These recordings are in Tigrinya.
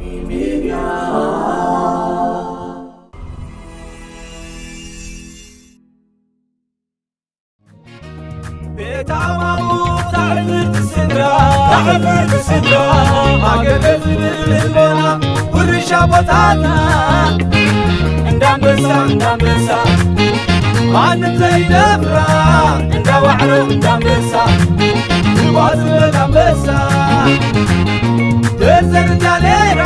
ሚድያ። ቤት ኣባኡ ታዕብርቲ ስድራ፣ ታዕብርቲ ስድራ፣ ሃገር ዝብል ህልቦና፣ ውርሻ ቦታና፣ እንዳንበሳ፣ እንዳንበሳ፣ ማንም ዘይደፍራ፣ እንዳዋዕሮ፣ እንዳንበሳ፣ ግባ ዝበል ኣንበሳ፣ ደርዘን እንዳሌራ፣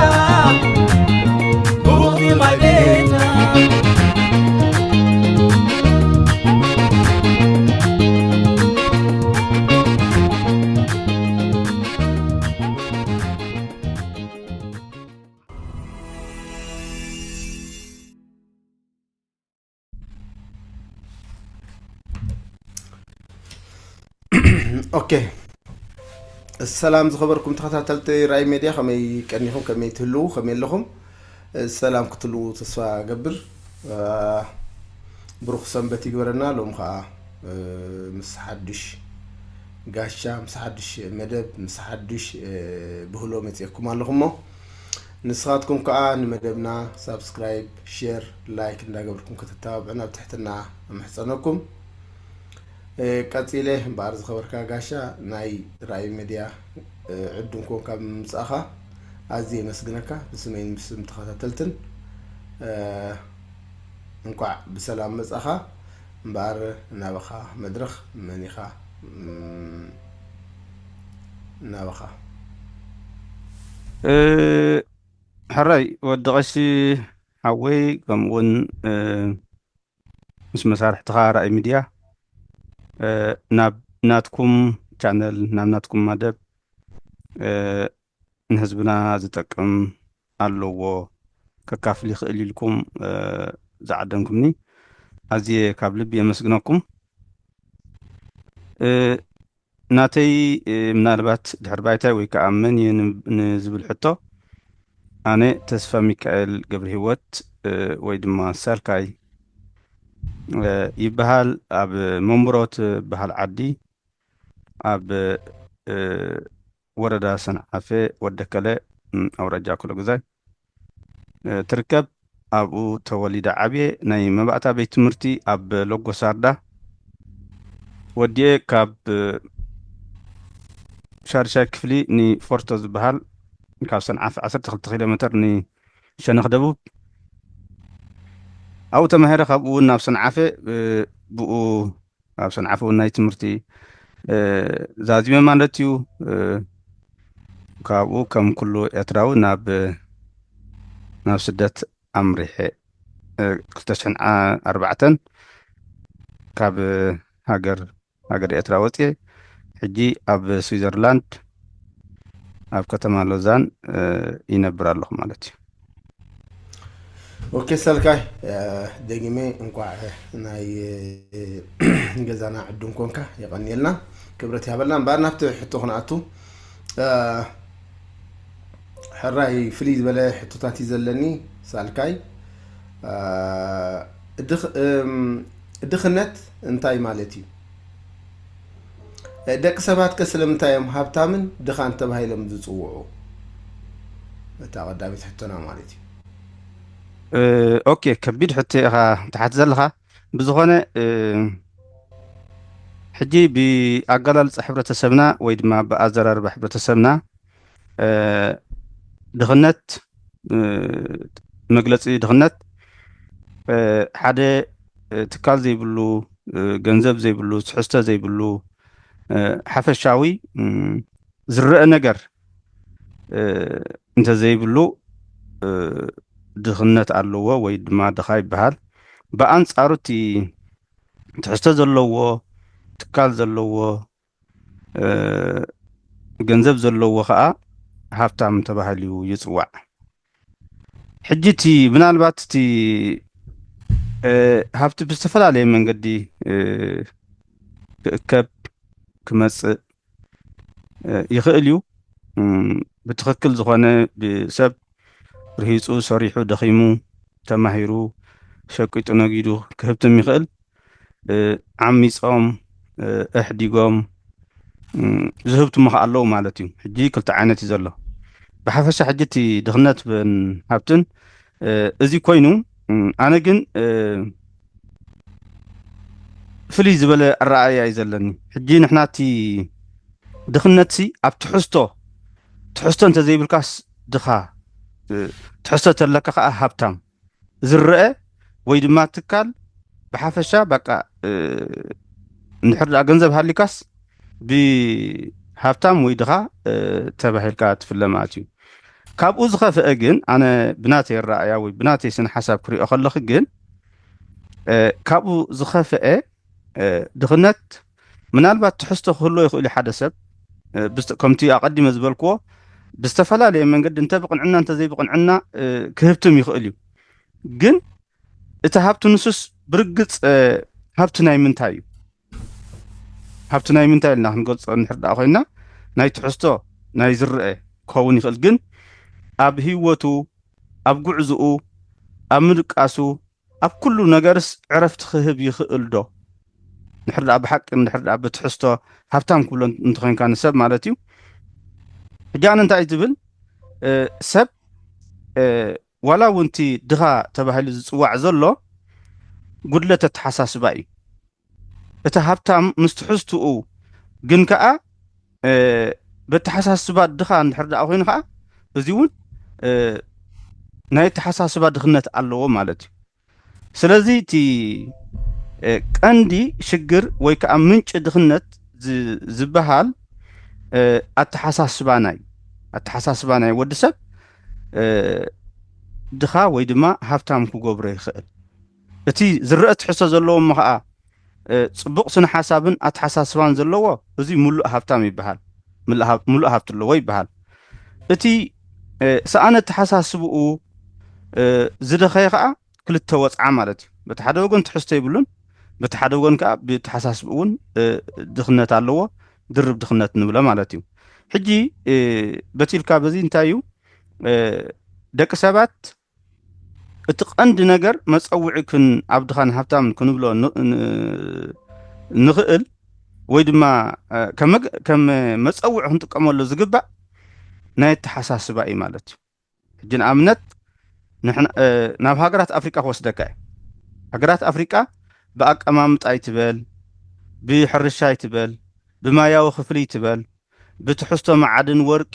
ብቡቕቲ ማይ ቤትና። ኦኬ። ሰላም ዝኸበርኩም ተኸታተልቲ ራእይ ሜድያ፣ ከመይ ቀኒኹም፣ ከመይ ትህልዉ፣ ከመይ ኣለኹም? ሰላም ክትህልዉ ተስፋ እገብር። አ፣ ብሩኽ ሰንበት ይግበረና። ሎም ኸዓ፣ እ፣ ምስ ሓድሽ ጋሻ፣ ምስ ሓድሽ መደብ፣ ምስ ሓድሽ፣ እ፣ ብህሎ መጺኤኩም ኣለኹ እሞ፣ ንስኻትኩም ከኣ ንመደብና ሳብስክራይብ፣ ሼር፣ ላይክ እንዳገበርኩም ከተተባብዑና ብትሕትና እምሕጸነኩም። እ፣ ቀጺለ እምበኣር ዝኸበርካ ጋሻ ናይ ራእይ ሚድያ፣ እ፣ ዕዱም ኮንካ ብምምጻእኻ ኣዝየ የመስግነካ ብስመይን ብስም ተኸታተልትን። እ፣ እንቋዕ ብሰላም መጻኻ። እምበኣር ናባኻ መድረኽ መን ኢኻ? እም፣ ናባኻ። እ፣ ሕራይ ወዲ ቀሺ ሓወይ፣ ከምኡ እውን፣ እ፣ ምስ መሳርሕትኻ ራእይ ሚድያ፣ እ፣ ናብ ናትኩም ቻነል፣ ናብ ናትኩም መደብ፣ እ፣ ንህዝብና ዝጠቅም ኣለዎ፣ ከካፍል ይኽእል ኢልኩም፣ እ፣ ዝዓደምኩምኒ ኣዝየ ካብ ልቢ የመስግነኩም። እ፣ ናተይ፣ እ፣ ምናልባት ድሕሪ ባይታይ ወይ ከዓ መን እዩ ን-፣ ንዝብል ሕቶ፣ ኣነ ተስፋ ሚካኤል ገብረ ህይወት፣ እ፣ ወይ ድማ ሳልካይ፣ እ፣ ይበሃል። ኣብ መንብሮ ትበሃል ዓዲ፣ ኣብ፣ እ፣ ወረዳ ሰንዓፈ ወደከለ፣ ም፣ ኣውራጃ ኩለግዛይ፣ እ፣ ትርከብ። ኣብኡ ተወሊደ ዓብየ። ናይ መባእታ ቤት ትምህርቲ ኣብ ሎጎ ሳርዳ ወዲኤ፣ ካብ፣ እ፣ ሻድሻይ ክፍሊ ንፎርቶ ዝበሃል፣ ካብ ሰንዓፈ ዓሰርተ ክልተ ኪሎ ሜትር ንሸነኽ ደቡብ፣ ኣብኡ ተማሂረ። ካብኡ እውን ናብ ሰንዓፈ፣ እ፣ ብኡ ኣብ ሰንዓፈ እውን ናይ ትምህርቲ፣ እ፣ ዛዚመ ማለት እዩ። እ፣ ካብኡ ከም ኩሉ ኤርትራዊ ናብ፣ ናብ ስደት ኣምሪሐ። እ፣ ክልተ ሽሕን ኣርባዕተን ካብ ሃገር፣ ሃገር ኤርትራ ወፅየ። ሕጂ ኣብ ስዊዘርላንድ ኣብ ከተማ ሎዛን፣ እ፣ ይነብር ኣለኹ ማለት እዩ። ኦኬ ሰልካይ፣ እ፣ ደጊመ እንኳዕ ናይ፣ እ፣ ገዛና ዕዱም ኮንካ፣ የቐንየልና፣ ክብረት ይሃበልና። እምበኣር ናብቲ ሕቶ ክንኣቱ፣ እ፣ ሕራይ ፍልይ ዝበለ ሕቶታት እዩ ዘለኒ ሳልካይ። እ፣ ድኽ-፣ እም፣ ድኽነት እንታይ ማለት እዩ? ደቂ ሰባትከ ስለምንታይ እዮም ሃብታምን ድኻን ተባሂሎም ዝጽውዑ? እታ ቀዳሚት ሕቶና ማለት እዩ። እ፣ ኦኬ፣ ከቢድ ሕቶ ኢኻ ትሓት ዘለኻ። ብዝኾነ፣ እ፣ ሕጂ ብኣገላልጻ ሕብረተሰብና ወይ ድማ ብኣዘራርባ ሕብረተሰብና፣ እ፣ ድኽነት፣ እ፣ መግለጺ ድኽነት፣ እ፣ ሓደ፣ እ፣ ትካል ዘይብሉ፣ እ፣ ገንዘብ ዘይብሉ፣ ትሕዝቶ ዘይብሉ፣ እ፣ ሓፈሻዊ፣ እም፣ ዝረአ ነገር፣ እ፣ እንተዘይብሉ፣ እ፣ ድኽነት ኣለዎ ወይ ድማ ድኻ ይበሃል። ብኣንጻሩ እቲ ትሕዝቶ ዘለዎ፣ ትካል ዘለዎ፣ እ፣ ገንዘብ ዘለዎ ኸኣ ሃብታም ተባሂሉ ይጽዋዕ። ሕጂ እቲ ምናልባት እቲ፣ እ፣ ሃብቲ ብዝተፈላለየ መንገዲ፣ እ፣ ክእከብ፣ ክመጽእ፣ እ፣ ይኽእል እዩ። እም፣ ብትኽክል ዝኾነ ብሰብ ርሂጹ፣ ሰሪሑ፣ ደኺሙ፣ ተማሂሩ፣ ሸቂጡ፣ ነጊዱ ክህብትም ይኽእል። እ፣ ዓሚጾም፣ እ፣ ኣሕዲጎም፣ እም፣ ዝህብትሙ ከኣ ኣለዉ ማለት እዩ። ሕጂ ክልተ ዓይነት እዩ ዘሎ። ብሓፈሻ ሕጂ እቲ ድኽነት ብን ሃብትን እዚ ኮይኑ፣ ኣነ ግን ፍልይ ዝበለ ኣረኣእያ እዩ ዘለኒ። ሕጂ ንሕና እቲ ድኽነትሲ ኣብ ትሕዝቶ ትሕዝቶ እንተዘይብልካስ ድኻ፣ ትሕዝቶ ተለካ ከዓ ሃብታም ዝረአ ወይ ድማ ትካል ብሓፈሻ በቃ እንድሕር ደኣ ገንዘብ ሃሊካስ ብሃብታም ወይ ድኻ ተባሂልካ ትፍለ ማለት እዩ። ካብኡ ዝኸፍአ ግን ኣነ ብናተይ ኣረኣእያ ወይ ብናተይ ስነ ሓሳብ ክሪኦ ከለኺ ግን ካብኡ ዝኸፍአ ድኽነት ምናልባት ትሕዝቶ ክህልዎ ይኽእል እዩ። ሓደ ሰብ ከምቲ ኣቐዲመ ዝበልክዎ ብዝተፈላለየ መንገዲ እንተ ብቕንዕና እንተ ዘይብቕንዕና ክህብትም ይኽእል እዩ። ግን እቲ ሃብቲ ንሱስ ብርግፅ ሃብቲ ናይ ምንታይ እዩ? ሃብቲ ናይ ምንታይ ኢልና ክንገልፆ እንድሕር ደኣ ኮይና ናይ ትሕዝቶ ናይ ዝረአ ክኸውን ይኽእል። ግን ኣብ ህይወቱ፣ ኣብ ጉዕዝኡ፣ ኣብ ምድቃሱ፣ ኣብ ኩሉ ነገርስ ዕረፍቲ ክህብ ይኽእል ዶ? እንድሕር ደኣ ብሓቂ እንድሕር ደኣ ብትሕዝቶ ሃብታም ክብሎ እንተኾይንካ ንሰብ ማለት እዩ። ሕጂ ኣነ እንታይ እዩ ዝብል ሰብ ዋላ እውን እቲ ድኻ ተባሂሉ ዝፅዋዕ ዘሎ ጉድለት ኣተሓሳስባ እዩ። እቲ ሃብታም ምስ ትሕዝትኡ ግን ከዓ በተሓሳስባ ድኻ እንድሕር ደኣ ኮይኑ ከዓ እዚ እውን ናይ ኣተሓሳስባ ድኽነት ኣለዎ ማለት እዩ። ስለዚ እቲ ቀንዲ ሽግር ወይ ከዓ ምንጪ ድኽነት ዝበሃል ኣተሓሳስባ ናይ ኣተሓሳስባ ናይ ወዲ ሰብ ድኻ ወይ ድማ ሃብታም ክገብሮ ይኽእል። እቲ ዝረአ ትሕዝቶ ዘለዎ እሞ ከዓ ፅቡቕ ስነ ሓሳብን ኣተሓሳስባን ዘለዎ እዚ ሙሉእ ሃብታም ይበሃል። ሙሉእ ሃብቲ ኣለዎ ይበሃል። እቲ ሰኣነ ኣተሓሳስብኡ ዝደኸየ ከዓ ክልተ ወፅዓ ማለት እዩ። በቲ ሓደ ወገን ትሕዝቶ ይብሉን በቲ ሓደ ወገን ከዓ ብተሓሳስብ እውን ድኽነት ኣለዎ። ድርብ ድኽነት ንብሎ ማለት እዩ። ሕጂ በቲልካ በዚ እንታይ እዩ ደቂ ሰባት እቲ ቀንዲ ነገር መፀውዒ ክን ኣብ ድኻን ሃብታም ክንብሎ ንኽእል ወይ ድማ ከም መፀውዒ ክንጥቀመሉ ዝግባእ ናይ ኣተሓሳስባ እዩ ማለት እዩ። ሕጂ ንኣብነት ናብ ሃገራት ኣፍሪቃ ክወስደካ እየ። ሃገራት ኣፍሪቃ ብኣቀማምጣ ይትበል፣ ብሕርሻ ይትበል፣ ብማያዊ ክፍሊ ይትበል፣ ብትሕዝቶ መዓድን ወርቂ፣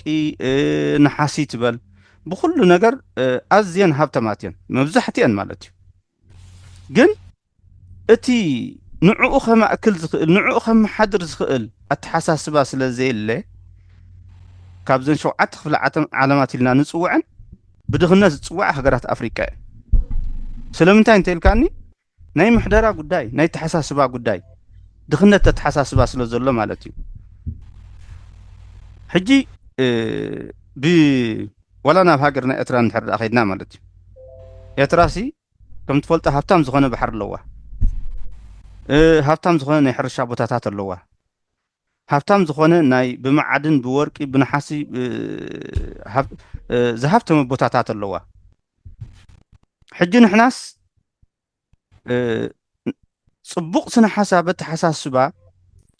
ነሓሲ ይትበል፣ ብኩሉ ነገር ኣዝየን ሃብተማት እየን መብዛሕትአን ማለት እዩ። ግን እቲ ንዕኡ ከማእክል ዝኽእል ንዕኡ ከመሓድር ዝኽእል ኣተሓሳስባ ስለ ዘየለ ካብዘን ሸውዓተ ክፍለ ዓለማት ኢልና ንፅውዐን ብድኽነት ዝፅዋዕ ሃገራት ኣፍሪቃ እየን። ስለምንታይ እንተኢልካኒ ናይ ምሕደራ ጉዳይ ናይ ተሓሳስባ ጉዳይ ድኽነት ተተሓሳስባ ስለ ዘሎ ማለት እዩ። ሕጂ ብ ዋላ ናብ ሃገር ናይ ኤርትራ እንድሕር ደኣ ከይድና ማለት እዩ ኤርትራሲ ከም ትፈልጦ ሃብታም ዝኾነ ባሕሪ ኣለዋ። ሃብታም ዝኾነ ናይ ሕርሻ ቦታታት ኣለዋ። ሃብታም ዝኾነ ናይ ብመዓድን ብወርቂ ብነሓሲ ዝሃብተመ ቦታታት ኣለዋ። ሕጂ ንሕናስ ፅቡቕ ስነ ሓሳብ ኣተሓሳስባ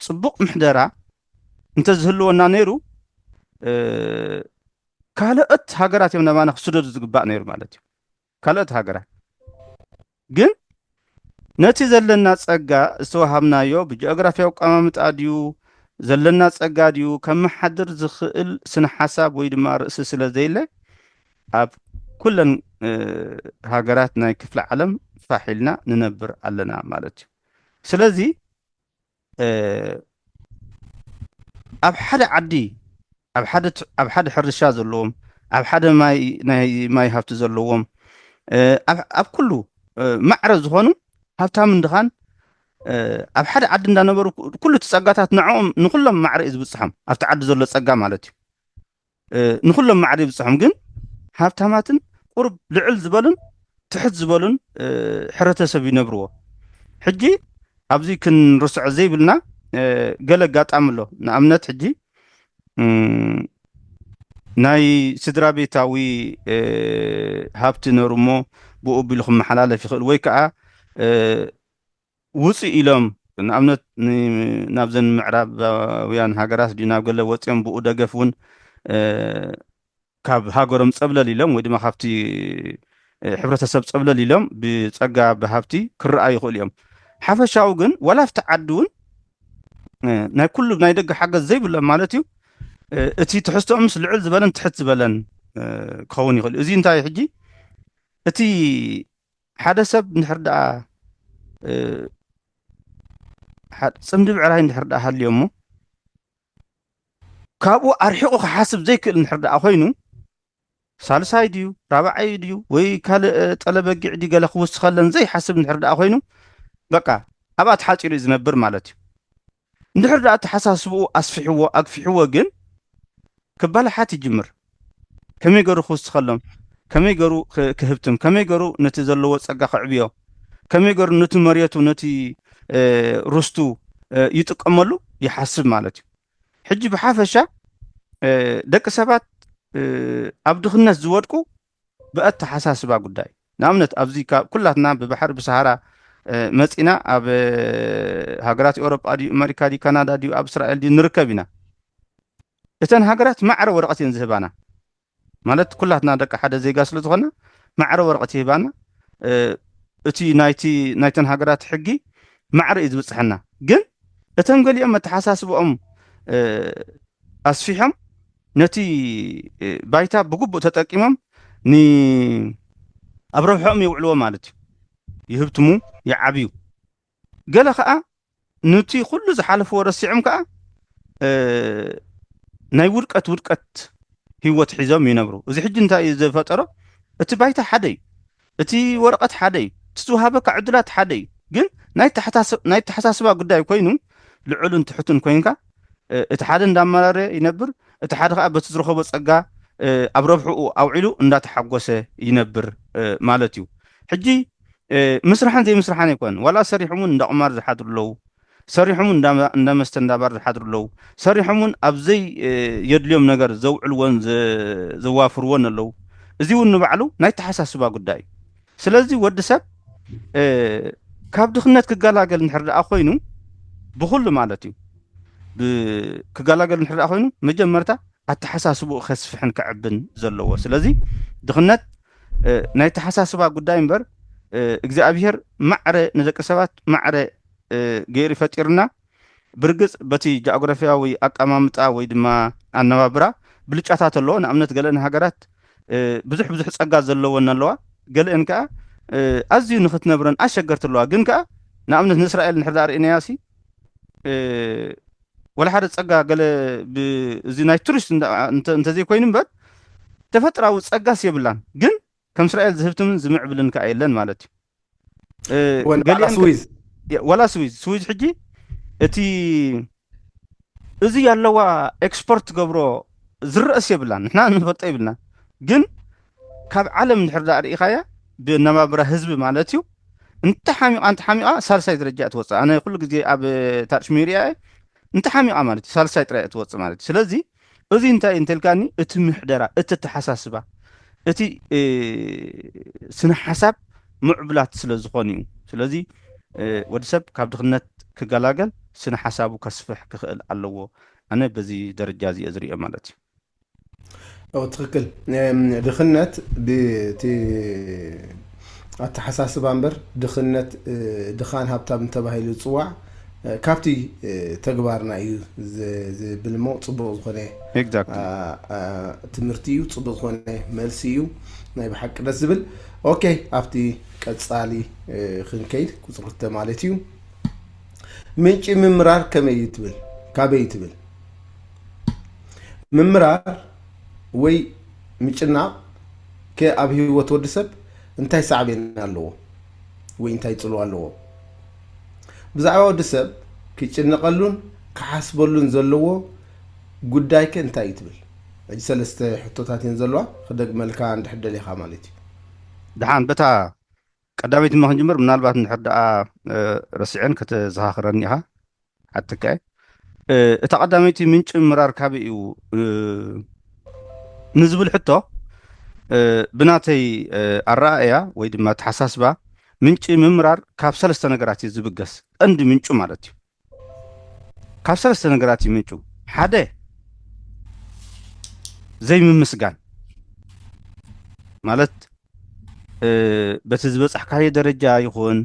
ፅቡቕ ምሕደራ እንተዝህልወና ነይሩ ካልኦት ሃገራት እዮም ናባና ክስደዱ ዝግባእ ነይሩ ማለት እዩ። ካልኦት ሃገራት ግን ነቲ ዘለና ጸጋ ዝተዋሃብናዮ ብጂኦግራፊያዊ ኣቀማምጣ ድዩ ዘለና ጸጋ ድዩ ከመሓድር ዝኽእል ስነ ሓሳብ ወይ ድማ ርእሲ ስለ ዘየለ ኣብ ኩለን ሃገራት ናይ ክፍለ ዓለም ፋሕ ኢልና ንነብር ኣለና ማለት እዩ። ስለዚ ኣብ ሓደ ዓዲ ኣብ ሓደ ሕርሻ ዘለዎም ኣብ ሓደ ናይ ማይ ሃብቲ ዘለዎም ኣብ ኩሉ ማዕረ ዝኾኑ ሃብታምን ድኻን ኣብ ሓደ ዓዲ እንዳነበሩ ኩሉ እቲ ጸጋታት ንዕኦም ንኩሎም ማዕረ እዩ ዝብጽሖም ኣብቲ ዓዲ ዘሎ ጸጋ ማለት እዩ። ንኹሎም ማዕረ ይብፅሖም ግን ሃብታማትን ቁሩብ ልዕል ዝበሉን ትሕት ዝበሉን ሕብረተሰብ ይነብርዎ። ሕጂ ኣብዚ ክንርስዖ ዘይብልና ገለ ኣጋጣሚ ኣሎ። ንኣብነት ሕጂ ናይ ስድራ ቤታዊ ሃብቲ ነሩ እሞ ብኡ ቢሉ ክመሓላለፍ ይኽእል ወይ ከዓ ውፅእ ኢሎም ንኣብነት ናብዘን ምዕራባውያን ሃገራት ድዩ ናብ ገለ ወፂኦም ብኡ ደገፍ እውን ካብ ሃገሮም ጸብለል ኢሎም ወይ ድማ ካብቲ ሕብረተሰብ ጸብለል ኢሎም ብጸጋ ብሃብቲ ክረኣዩ ይኽእሉ እዮም። ሓፈሻዊ ግን ዋላ ኣብቲ ዓዲ እውን ናይ ኩሉ ናይ ደገ ሓገዝ ዘይብሎም ማለት እዩ። እቲ ትሕዝቶኦምስ ልዕል ዝበለን ትሕት ዝበለን ክኸውን ይኽእል። እዚ እንታይ ሕጂ እቲ ሓደ ሰብ እንድሕር ደኣ ጽምዲ ብዕራይ እንድሕር ደኣ ሃልዮ እሞ ካብኡ ኣርሒቑ ክሓስብ ዘይክእል እንድሕር ደኣ ኮይኑ ሳልሳይ ድዩ ራብዓይ ድዩ ወይ ካልእ ጠለበጊዕ ድዩ ገለ ክውስኸለን ዘይሓስብ እንድሕር ደኣ ኮይኑ በቃ ኣብኣ ተሓፂሩ እዩ ዝነብር ማለት እዩ። እንድሕር ደኣ ኣተሓሳስብኡ ኣስፊሕዎ ኣግፊሕዎ ግን ክባላሓት ይጅምር። ከመይ ገሩ ክውስኸሎም፣ ከመይ ገሩ ክህብትም፣ ከመይ ገሩ ነቲ ዘለዎ ጸጋ ክዕብዮ፣ ከመይ ገሩ ነቲ መሬቱ ነቲ ርስቱ ይጥቀመሉ ይሓስብ ማለት እዩ። ሕጂ ብሓፈሻ ደቂ ሰባት ኣብ ድኽነት ዝወድቁ ብኣተሓሳስባ ጉዳይ። ንኣብነት ኣብዚ ኩላትና ብባሕሪ ብሰሃራ መፂና ኣብ ሃገራት ኤውሮጳ ድዩ ኣሜሪካ ድዩ ካናዳ ድዩ ኣብ እስራኤል ድዩ ንርከብ ኢና። እተን ሃገራት ማዕረ ወረቐት እየን ዝህባና። ማለት ኩላትና ደቂ ሓደ ዜጋ ስለ ዝኾና ማዕረ ወረቐት ይህባና። እቲ ናይቲ ናይተን ሃገራት ሕጊ ማዕረ እዩ ዝበፅሐና። ግን እተን ገሊኦም ኣተሓሳስብኦም ኣስፊሖም ነቲ ባይታ ብግቡእ ተጠቂሞም ን ኣብ ረብሖኦም የውዕልዎ ማለት እዩ። ይህብትሙ፣ ይዓብዩ። ገለ ከዓ ኑቲ ኩሉ ዝሓለፍዎ ረሲዖም ከዓ ናይ ውድቀት ውድቀት ህይወት ሒዞም ይነብሩ። እዚ ሕጂ እንታይ እዩ ዝፈጠሮ? እቲ ባይታ ሓደ እዩ፣ እቲ ወረቐት ሓደ እዩ፣ እቲ ዝወሃበካ ዕድላት ሓደ እዩ። ግን ናይ ተሓሳስባ ጉዳይ ኮይኑ ልዑልን ትሕቱን ኮይንካ እቲ ሓደ እንዳመራረ ይነብር፣ እቲ ሓደ ከዓ በቲ ዝረኸቦ ፀጋ ኣብ ረብሕኡ ኣውዒሉ እንዳተሓጎሰ ይነብር ማለት እዩ። ሕጂ ምስራሕን ዘይምስራሕን ኣይኮነን። ዋላ ሰሪሖም እውን እንዳቁማር ዝሓድሩ ኣለዉ፣ ሰሪሖም እውን እንዳመስተ እንዳባር ዝሓድሩ ኣለዉ፣ ሰሪሖም እውን ኣብ ዘይ የድልዮም ነገር ዘውዕልዎን ዘዋፍርዎን ኣለዉ። እዚ እውን ንባዕሉ ናይ ተሓሳስባ ጉዳይ እዩ። ስለዚ ወዲ ሰብ ካብ ድኽነት ክገላገል እንድሕር ደኣ ኮይኑ ብኩሉ ማለት እዩ ክገላገል እንድሕር ደኣ ኮይኑ መጀመርታ ኣተሓሳስብኡ ከስፍሕን ክዕብን ዘለዎ። ስለዚ ድኽነት ናይ ተሓሳስባ ጉዳይ እምበር እግዚኣብሄር ማዕረ ንደቂ ሰባት ማዕረ ገይሩ ፈጢርና። ብርግፅ በቲ ጃኦግራፊያዊ ኣቀማምጣ ወይ ድማ ኣነባብራ ብልጫታት ኣለዎ። ንኣብነት ገለአን ሃገራት ብዙሕ ብዙሕ ፀጋ ዘለወን ኣለዋ። ገለአን ከዓ ኣዝዩ ንክትነብረን ኣሸገርቲ ኣለዋ። ግን ከዓ ንኣብነት ንእስራኤል ንሕር ርእናያ ሲ ወላ ሓደ ፀጋ ገለ እዚ ናይ ቱሪስት እንተዘይኮይኑ እምበር ተፈጥራዊ ፀጋስ የብላን። ግን ከም እስራኤል ዝህብትምን ዝምዕብልን ከዓ የለን ማለት እዩ። ስዊዝ ወላ ስዊዝ ስዊዝ ሕጂ እቲ እዚ ያለዋ ኤክስፖርት ትገብሮ ዝረእስ የብላን። ንሕና ንፈልጦ የብልና። ግን ካብ ዓለም እንድሕር ዳ ርኢኻያ ብነባብራ ህዝቢ ማለት እዩ እንተ ሓሚቓ እንተ ሓሚቓ ሳልሳይ ደረጃ እትወፅእ። ኣነ ኩሉ ግዜ ኣብ ታርሽ ሚሪያ እንተ ሓሚቓ ማለት እዩ ሳልሳይ ጥራይ እትወፅእ ማለት እዩ። ስለዚ እዚ እንታይ እንተልካኒ እቲ ምሕደራ እቲ ኣተሓሳስባ እቲ ስነ ሓሳብ ምዕቡላት ስለ ዝኾኑ እዩ። ስለዚ ወዲ ሰብ ካብ ድኽነት ክገላገል ስነ ሓሳቡ ከስፍሕ ክኽእል ኣለዎ። ኣነ በዚ ደረጃ እዚኦ ዝሪኦ ማለት እዩ። ትክክል። ድኽነት ብቲ ኣተሓሳስባ እምበር ድኽነት ድኻን ሃብታም ተባሂሉ ዝፅዋዕ ካብቲ ተግባርና እዩ ዝብል ሞ ፅቡቅ ዝኾነ ትምህርቲ እዩ፣ ፅቡቅ ዝኾነ መልሲ እዩ። ናይ ብሓቂ ደስ ዝብል። ኦኬ፣ ኣብቲ ቀፃሊ ክንከይድ ቁፅሪ ክልተ ማለት እዩ። ምንጪ ምምራር ከመይ እዩ ትብል? ካበይ እዩ ትብል? ምምራር ወይ ምጭናቕ ከ ኣብ ህይወት ወዲ ሰብ እንታይ ሳዕቤን ኣለዎ ወይ እንታይ ፅልዋ ኣለዎ? ብዛዕባ ወዲ ሰብ ክጭነቐሉን ክሓስበሉን ዘለዎ ጉዳይ ከ እንታይ እዩ ትብል? ሕጂ ሰለስተ ሕቶታት እየን ዘለዋ፣ ክደግመልካ እንድሕር ደሊኻ ማለት እዩ። ደሓን በታ ቀዳመይቲ እሞ ክንጅምር፣ ምናልባት እንድሕር ደኣ ረሲዐን ከተዘኻኽረኒ ኢኻ። ሓትካ እታ ቀዳመይቲ ምንጪ ምምራር ካበይ እዩ ንዝብል ሕቶ ብናተይ ኣረኣእያ ወይ ድማ ተሓሳስባ ምንጪ ምምራር ካብ ሰለስተ ነገራት እዩ ዝብገስ። ቀንዲ ምንጩ ማለት እዩ ካብ ሰለስተ ነገራት እዩ ምንጩ። ሓደ፣ ዘይምምስጋን። ማለት በቲ ዝበጻሕካዮ ደረጃ ይኹን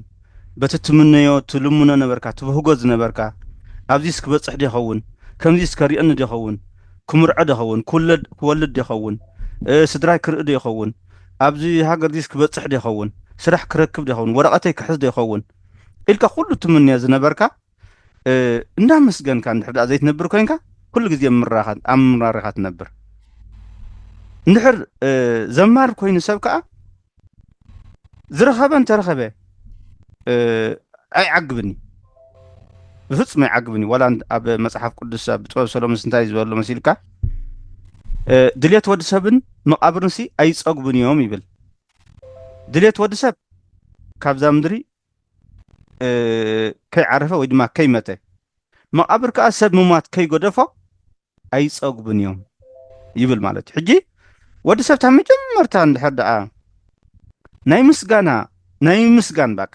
በቲ ትምነዮ ትልምኖ ነበርካ ትብህጎ ዝነበርካ ኣብዚስ ክበጽሕ ዶ ይኸውን ከምዚስ ከሪእኒ ዶ ይኸውን ክምርዖ ዶ ይኸውን ክውለድ ክወልድ ዶ ይኸውን ስድራይ ክርኢ ዶ ይኸውን ኣብዚ ሃገር ዚስ ክበጽሕ ዶ ይኸውን ስራሕ ክረክብ ዶ ይኸውን ወረቐተይ ክሕዝ ዶ ይኸውን ኢልካ ኩሉ ትምንዮ ዝነበርካ እንዳመስገንካ እንድሕር ደኣ ዘይትነብር ኮይንካ ኩሉ ግዜ ምራኻት ኣብ ምራርኻ ትነብር እንድሕር ዘማር ኮይኑ ሰብ ከዓ ዝረኸበ እንተረኸበ ኣይዓግብን እዩ ብፍጹም ኣይዓግብን እዩ ዋላ ኣብ መፅሓፍ ቅዱስ ኣብ ጥበብ ሰሎሞንስ እንታይ ዝበሎ መሲልካ ድሌት ወዲ ሰብን መቃብርንሲ ኣይፀግቡን እዮም ይብል ድሌት ወዲ ሰብ ካብዛ ምድሪ ከይዓረፈ ወይ ድማ ከይመተ መቓብር ከዓ ሰብ ምሟት ከይገደፎ ኣይፀጉብን እዮም ይብል ማለት እዩ ሕጂ ወዲ ሰብ እታ መጀመርታ እንድሕር ደኣ ናይ ምስጋና ናይ ምስጋን በቃ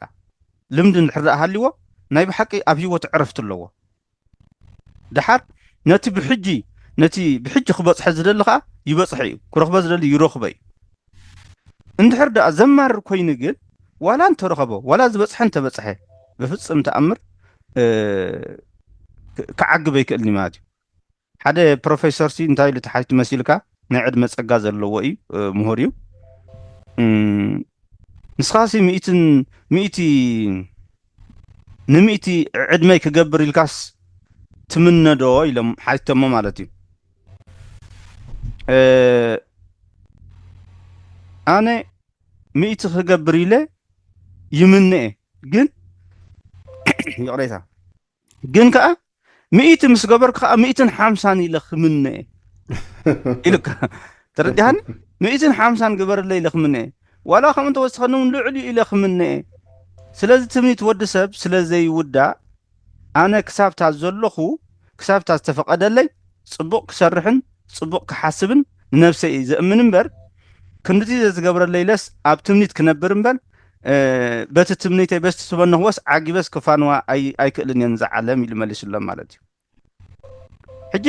ልምዲ እንድሕር ደኣ ሃልዎ ናይ ብሓቂ ኣብ ህይወት ዕረፍቲ ኣለዎ ደሓር ነቲ ብሕጂ ነቲ ብሕጂ ክበፅሐ ዝደሊ ከዓ ይበፅሐ እዩ ክረኽቦ ዝደሊ ይረኽቦ እዩ እንድሕር ደኣ ዘማርር ኮይኑ ግን ዋላ እንተረኸቦ ዋላ ዝበፅሐ እንተበፅሐ ብፍፅም ተኣምር ክዓግብ ኣይክእልን ማለት እዩ ሓደ ፕሮፌሰር ሲ እንታይ ኢሉ ተሓቲቱ መሲልካ ናይ ዕድመ ፀጋ ዘለዎ እዩ ምሁር እዩ ንስኻሲ ሚእትን ሚእቲ ንሚእቲ ዕድመይ ክገብር ኢልካስ ትምነዶ ኢሎም ሓቲቶሞ ማለት እዩ ኣነ ሚእቲ ክገብር ኢለ ይምንኤ ግን ይቕሬታ ግን ከዓ ሚእቲ ምስ ገበርኩ ከዓ ሚእትን ሓምሳን ኢለ ክምንኤ ኢሉካ ተረዲሃኒ ሚእትን ሓምሳን ግበርለ ኢለ ክምንኤ ዋላ ከምኡ እንተወሰኸኒ እውን ልዕሊ ኢለ ክምንኤ ስለዚ ትምኒት ወዲ ሰብ ስለ ዘይውዳእ ኣነ ክሳብታ ዘለኹ ክሳብታ ዝተፈቐደለይ ፅቡቕ ክሰርሕን ፅቡቕ ክሓስብን ንነብሰይ እዩ ዘእምን እምበር ክንድዚ ዘዝገብረለይ ኢለስ ኣብ ትምኒት ክነብር እምበር በቲ ትምኒተይ በቲ ትበንኽዎስ ዓጊበስ ክፋንዋ ኣይክእልን እየ ንዛ ዓለም ኢሉ መሊሱሎም ማለት እዩ ሕጂ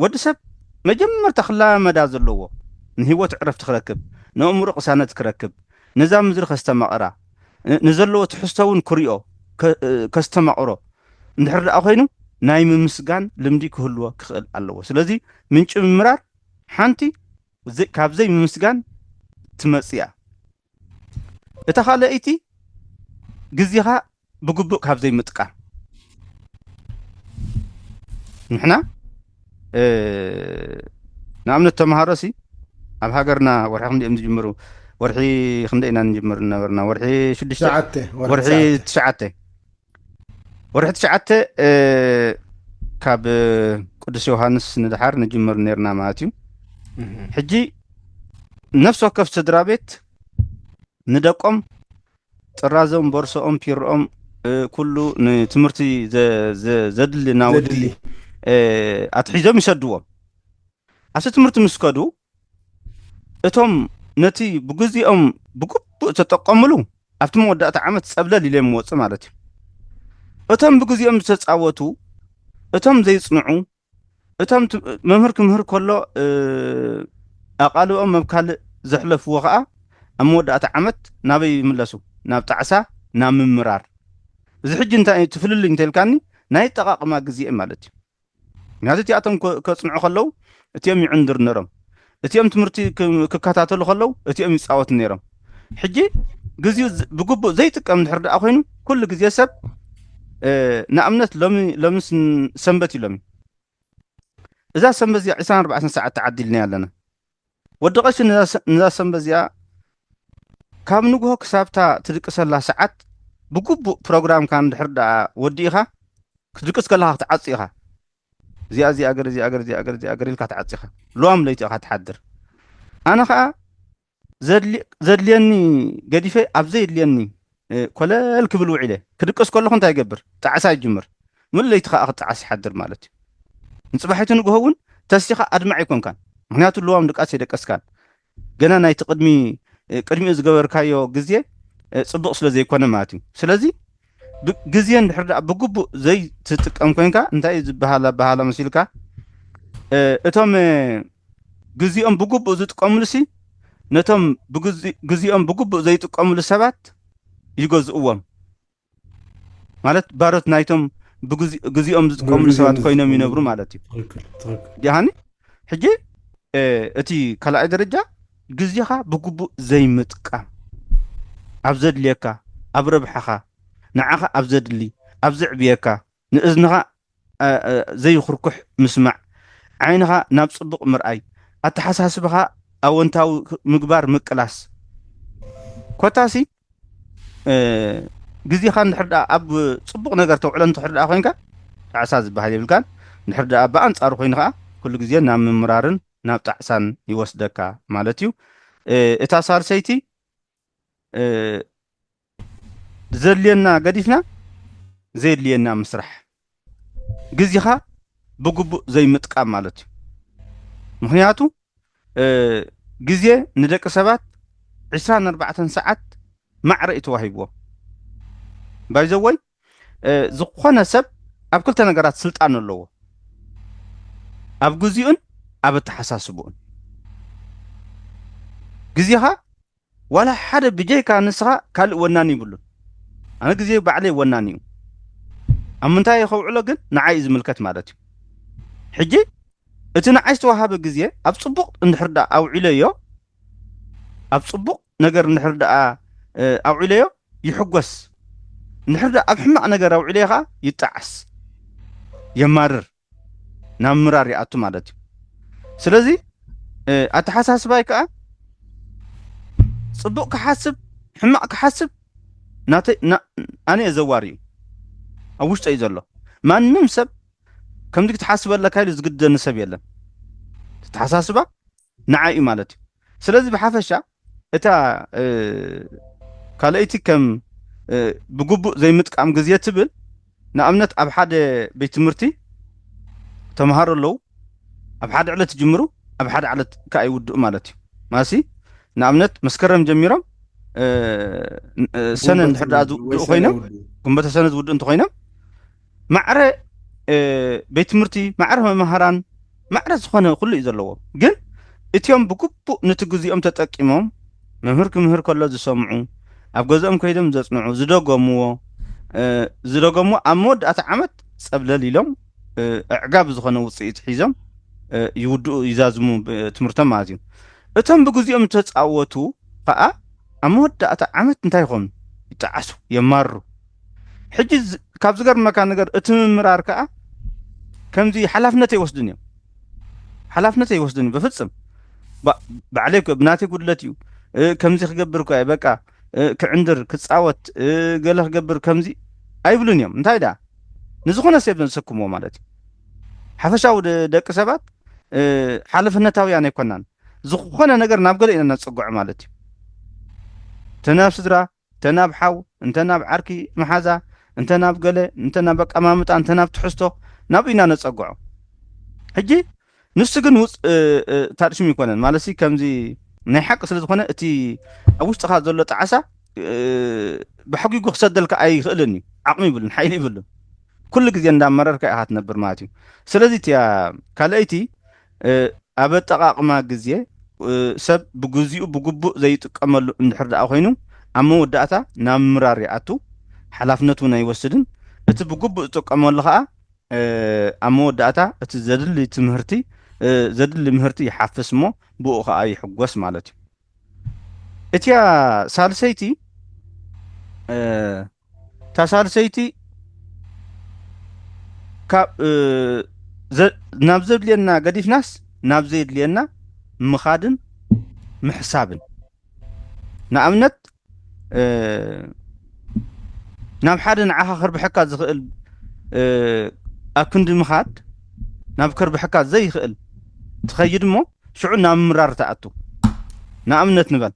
ወዲ ሰብ መጀመርታ ክላመዳ ዘለዎ ንህይወት ዕረፍቲ ክረክብ ንእምሮ ቅሳነት ክረክብ ነዛ ምድሪ ከስተማቕራ ንዘለዎ ትሕዝቶ እውን ክሪኦ ከስተማቕሮ እንድሕር ደኣ ኮይኑ ናይ ምምስጋን ልምዲ ክህልዎ ክኽእል ኣለዎ ስለዚ ምንጪ ምምራር ሓንቲ ካብ ዘይምምስጋን ትመፅእ እያ እታ ካልኣይቲ ግዜኻ ብግቡእ ካብ ዘይምጥቃም ንሕና ንኣብነት ተምሃሮ ሲ ኣብ ሃገርና ወርሒ ክንደይ እዮም ዝጅምሩ ወርሒ ክንደይ ኢና ንጅምር ነበርና ወርሒ ሽዱሽተ ወርሒ ትሽዓተ ወርሒ ትሽዓተ ካብ ቅዱስ ዮሃንስ ንድሓር ንጅምር ነርና ማለት እዩ ሕጂ ነፍሲ ወከፍ ስድራ ቤት ንደቆም ጥራዞም ቦርሶኦም ፒሮኦም ኩሉ ንትምህርቲ ዘድሊ ናወዲ ኣትሒዞም ይሰድዎም ኣብቲ ትምህርቲ ምስ ከዱ እቶም ነቲ ብግዜኦም ብግቡእ ተጠቀምሉ ኣብቲ መወዳእታ ዓመት ጸብለል ኢሎም ይወፁ ማለት እዩ እቶም ብግዜኦም ዝተፃወቱ እቶም ዘይፅንዑ እቶም መምህር ክምህር ከሎ ኣቓልቦም መብ ካልእ ዘሕለፍዎ ከዓ ኣብ መወዳእታ ዓመት ናበይ ይምለሱ ናብ ጣዕሳ ናብ ምምራር እዚ ሕጂ እንታይ ትፍልልይ እንተልካኒ ናይ ጠቓቕማ ግዜ ማለት እዩ ምክንያቱ እቲኣቶም ከፅንዑ ከለዉ እቲኦም ይዕንድር ነሮም እቲኦም ትምህርቲ ክከታተሉ ከለዉ እቲኦም ይፃወቱ ነይሮም ሕጂ ግዜኡ ብግቡእ ዘይጥቀም እንድሕር ደኣ ኮይኑ ኩሉ ግዜ ሰብ ንኣብነት ሎሚ ሎሚ ሰንበት እዩ ሎሚ እዛ ሰንበት እዚኣ ዕስራን ኣርባዕተን ሰዓት ተዓዲልና ኣለና ወዲ ቀሺ ነዛ ሰንበት እዚኣ ካብ ንግሆ ክሳብታ ትድቅሰላ ሰዓት ብግቡእ ፕሮግራምካ እንድሕር ደኣ ወዲእኻ ክትድቅስ ከለኻ ክትዓጽ ኢኻ እዚኣ እዚኣ ገር እዚኣ ገር እዚኣ ገር እዚኣ ገር ኢልካ ትዓጽ ኢኻ ልዋም ለይቲ ኢኻ ትሓድር ኣነ ኸዓ ዘድልየኒ ገዲፈ ኣብ ዘየድልየኒ ኮለል ክብል ውዒለ ክድቅስ ከለኹ እንታይ ይገብር ጣዕሳ ይጅምር ምሉ ለይቲ ከዓ ክጣዓስ ይሓድር ማለት እዩ ንፅባሒቱ ንግሆ እውን ተሲኻ ኣድማዕ ኣይኮንካን ምክንያቱ ልዋም ድቃስ የደቀስካን ገና ናይቲ ቅድሚ ቅድሚኡ ዝገበርካዮ ግዜ ፅቡቕ ስለ ዘይኮነ ማለት እዩ ስለዚ ግዜ እንድሕር ደኣ ብግቡእ ዘይትጥቀም ኮንካ እንታይ እዩ ዝበሃል ኣበሃላ መሲልካ እቶም ግዜኦም ብግቡእ ዝጥቀምሉሲ ነቶም ብግዚ- ግዜኦም ብግቡእ ዘይጥቀምሉ ሰባት ይገዝእዎም። ማለት ባሮት ናይቶም ብግዚ- ግዜኦም ዝጥቀምሉ ሰባት ኮይኖም ይነብሩ ማለት እዩ። ትኽክል ትኽክል ዲሃኒ ሕጂ እ፣ እቲ ካልኣይ ደረጃ ግዜኻ ብግቡእ ዘይምጥቃም፣ ኣብ ዘድልየካ፣ ኣብ ረብሓኻ፣ ንዓኻ ኣብ ዘድሊ፣ ኣብ ዘዕብየካ፣ ንእዝንኻ እ፣ እ፣ ዘይኹርኩሕ ምስማዕ፣ ዓይንኻ ናብ ጽቡቕ ምርኣይ፣ ኣተሓሳስባኻ ኣወንታዊ ምግባር ምቅላስ። ኮታሲ እ፣ ግዜኻ እንድሕር ደኣ ኣብ ጽቡቕ ነገር ተውዕሎ እንድሕር ደኣ ኮይንካ፣ ጣዕሳ ዝበሃል የብልካን። እንድሕር ደኣ ብኣንጻሩ ኮይኑ ከዓ ኩሉ ግዜ ናብ ምምራርን ናብ ጣዕሳን ይወስደካ ማለት እዩ። እ፣ እታ ሳልሰይቲ እ፣ ዘድልየና ገዲፍና ዘየድልየና ምስራሕ፣ ግዜኻ ብግቡእ ዘይምጥቃም ማለት እዩ። ምክንያቱ እ፣ ግዜ ንደቂ ሰባት ዕስራን ኣርባዕተን ሰዓት ማዕረ እዩ ተዋሂብዎ። ባይዘወይ ዝኾነ ሰብ ኣብ ክልተ ነገራት ስልጣን ኣለዎ፣ ኣብ ግዜኡን ኣብ ኣተሓሳስብኡን። ግዜኻ ዋላ ሓደ ብጀይካ ንስኻ ካልእ ወናኒ ይብሉን። ኣነ ግዜ ባዕለይ ወናኒ እዩ። ኣብ ምንታይ ከውዕሎ ግን ንዓይ እዩ ዝምልከት ማለት እዩ። ሕጂ እቲ ንዓይ ዝተዋሃበ ግዜ ኣብ ጽቡቕ እንድሕር ደኣ ኣውዒለዮ፣ ኣብ ጽቡቕ ነገር እንድሕር ደኣ እ፣ ኣውዒለዮ ይሕጎስ። እንድሕር ደኣ ኣብ ሕማቕ ነገር ኣውዒለዮ ከዓ ይጣዓስ፣ የማርር፣ ናብ ምራር ይኣቱ ማለት እዩ። ስለዚ እ፣ ኣተሓሳስባይ ከዓ ጽቡቕ ክሓስብ ሕማቕ ክሓስብ ናተ- ና- ኣነ እየ ዘዋሪ እዩ፣ ኣብ ውሽጠ እዩ ዘሎ። ማንም ሰብ ከምዚ ክትሓስብ ኣለካ ኢሉ ዝግደኒ ሰብ የለን። ተተሓሳስባ ንዓይ እዩ ማለት እዩ። ስለዚ ብሓፈሻ እታ እ፣ ካልኣይቲ ከም እ፣ ብግቡእ ዘይምጥቃም ግዜ ትብል፣ ንኣብነት ኣብ ሓደ ቤት ትምህርቲ ተምሃሮ ኣለዉ። ኣብ ሓደ ዕለት ይጅምሩ፣ ኣብ ሓደ ዕለት ከዓ ይውድኡ ማለት እዩ። ማሲ ንኣብነት መስከረም ጀሚሮም እ፣ እ፣ ሰነ እንድሕር ደኣ ዝውድኡ ኮይኖም፣ ግንቦተ ሰነ ዝውድኡ እንተኮይኖም ማዕረ እ፣ ቤት ትምህርቲ፣ ማዕረ መምሃራን፣ ማዕረ ዝኾነ ኩሉ እዩ ዘለዎ። ግን እቲኦም ብግቡእ ነቲ ግዜኦም ተጠቂሞም መምህር ክምህር ከሎ ዝሰምዑ፣ ኣብ ገዝኦም ከይዶም ዘጽንዑ፣ ዝደገምዎ እ፣ ዝደገምዎ ኣብ መወዳእታ ዓመት ጸብለል ኢሎም እ፣ ኣዕጋቢ ዝኾነ ውጽኢት ሒዞም እ፣ ይውድኡ፣ ይዛዝሙ ብ- ትምህርቶም ማለት እዩ። እቶም ብግዜኦም ዝተጻወቱ ከዓ ኣብ መወዳእታ ዓመት እንታይ ይኾኑ? ይጠዓሱ፣ የማርሩ። ሕጂ ዝ- ካብ ዝገርመካ ነገር እቲ ምምራር ከዓ ከምዚ ሓላፍነት ኣይወስድን እዮም። ሓላፍነት ኣይወስድን እዮም በፍጽም። ባ- ባዕለይ ከ- ብናተይ ጉድለት እዩ እ፣ ከምዚ ክገብር እኮ እየ፣ በቃ እ፣ ክዕንድር ክጻወት እ፣ ገለ ክገብር ከምዚ ኣይብሉን እዮም። እንታይ ደኣ ንዝኾነ ሰብ ዘሰክምዎ ማለት እዩ። ሓፈሻዊ ደ- ደቂ ሰባት እ፣ ሓላፍነታውያን ኣይኮናን። ዝኾነ ነገር ናብ ገለ ኢና ነጸግዖ ማለት እዩ። እንተ ናብ ስድራ፣ እንተ ናብ ሓው፣ እንተ ናብ ዓርኪ መሓዛ፣ እንተ ናብ ገለ፣ እንተ ናብ ኣቀማምጣ፣ እንተ ናብ ትሕዝቶ፣ ናብኡ ኢና ነጸግዖ። ሕጂ ንሱ ግን ውፅ ታድሽም ይኮነን ማለት ሲ ከምዚ ናይ ሓቂ ስለ ዝኾነ እቲ ኣብ ውሽጥኻ ዘሎ ጣዕሳ እ፣ ብሓጒጉ ክሰደልካ ኣይኽእልን እዩ። ዓቕሚ ይብሉን ሓይሊ ይብሉን። ኩሉ ግዜ እንዳመረርካ ኢኻ ትነብር ማለት እዩ። ስለዚ እቲያ ካልኣይቲ እ፣ ኣብ ኣጠቓቕማ ግዜ እ፣ ሰብ ብግዚኡ ብግቡእ ዘይጥቀመሉ እንድሕር ደኣ ኮይኑ ኣብ መወዳእታ ናብ ምራር ይኣቱ። ሓላፍነት እውን ኣይወስድን። እቲ ብግቡእ ዝጥቀመሉ ከዓ እ፣ ኣብ መወዳእታ እቲ ዘድሊ ትምህርቲ እ፣ ዘድሊ ምህርቲ ይሓፍስ እሞ ብኡ ከዓ ይሕጎስ ማለት እዩ። እቲያ ሳልሰይቲ እ፣ እታ ሳልሰይቲ ካብ እ፣ ዘ- ናብ ዘድልየና ገዲፍናስ ናብ ዘየድልየና ምኻድን ምሕሳብን። ንኣብነት እ፣ ናብ ሓደ ንዓኻ ከርብሐካ ዝኽእል እ፣ ኣብ ክንዲ ምኻድ ናብ ከርብሐካ ዘይኽእል ትኸይድ እሞ ሽዑ ናብ ምራር ትኣቱ። ንኣብነት ንበል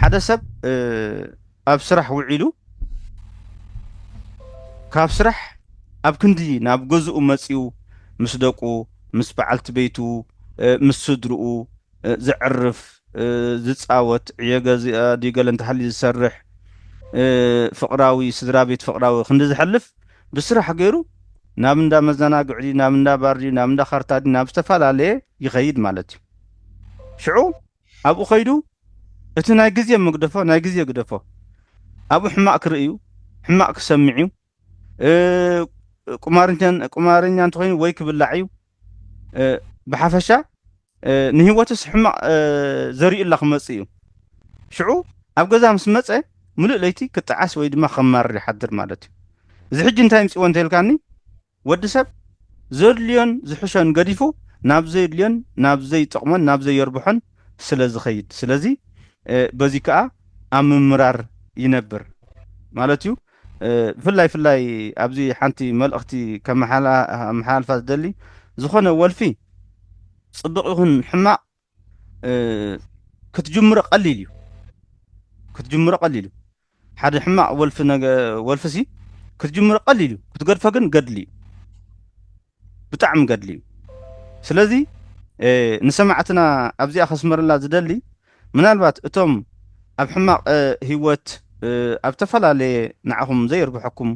ሓደ ሰብ እ፣ ኣብ ስራሕ ውዒሉ ካብ ስራሕ ኣብ ክንዲ ናብ ገዝኡ መፂኡ ምስ ደቁ ምስ በዓልቲ ቤቱ እ፣ ምስ ስድርኡ እ፣ ዘዕርፍ እ፣ ዝፃወት ዕዮ ገዚኣ ድዩ ገለ እንተሃልዩ ዝሰርሕ እ፣ ፍቕራዊ ስድራ ቤት ፍቕራዊ ክንዲ ዝሐልፍ ብስራሕ ገይሩ ናብ እንዳ መዘናግዒ ድዩ ናብ እንዳ ባር ድዩ ናብ እንዳ ካርታ ድዩ ናብ ዝተፈላለየ ይኸይድ ማለት እዩ። ሽዑ ኣብኡ ከይዱ እቲ ናይ ግዜ መግደፎ፣ ናይ ግዜ ግደፎ። ኣብኡ ሕማቕ ክርኢ እዩ፣ ሕማቕ ክሰምዕ እዩ። እ፣ ቁማርኛ፣ ቁማርኛ እንተኾይኑ ወይ ክብላዕ እዩ። እ፣ ብሓፈሻ፣ እ፣ ንህይወትስ ሕማቕ፣ እ፣ ዘሪኡላ ክመጽእ እዩ። ሽዑ ኣብ ገዛ ምስ መጸ፣ ምሉእ ለይቲ ክጠዓስ ወይ ድማ ከማርር ይሓድር ማለት እዩ። እዚ ሕጂ እንታይ ምጽዎ እንተልካኒ፣ ወዲ ሰብ ዘድልዮን ዝሕሾን ገዲፉ ናብ ዘየድልዮን ናብ ዘይጠቕሞን ናብ ዘየርብሖን ስለ ዝኸይድ፣ ስለዚ፣ እ፣ በዚ ከኣ ኣብ ምምራር ይነብር ማለት እዩ። እ፣ ብፍላይ ፍላይ ኣብዚ ሓንቲ መልእኽቲ ከመሓላ-፣ ከመሓላልፋ ዝደሊ፣ ዝኾነ ወልፊ ጽቡቕ ይኹን ሕማቕ፣ እ፣ ክትጅምሮ ቀሊል እዩ። ክትጅምሮ ቀሊል እዩ። ሓደ ሕማቕ ወልፊ ነገ-፣ ወልፊ ሲ ክትጅምሮ ቀሊል እዩ። ክትገድፎ ግን ገድሊ እዩ። ብጣዕሚ ገድሊ እዩ። ስለዚ፣ እ፣ ንሰማዕትና ኣብዚኣ ከስመረላ ዝደሊ፣ ምናልባት እቶም ኣብ ሕማቕ፣ እ፣ ህይወት፣ እ፣ ኣብ ዝተፈላለየ ንዓኹም ዘየርብሐኩም፣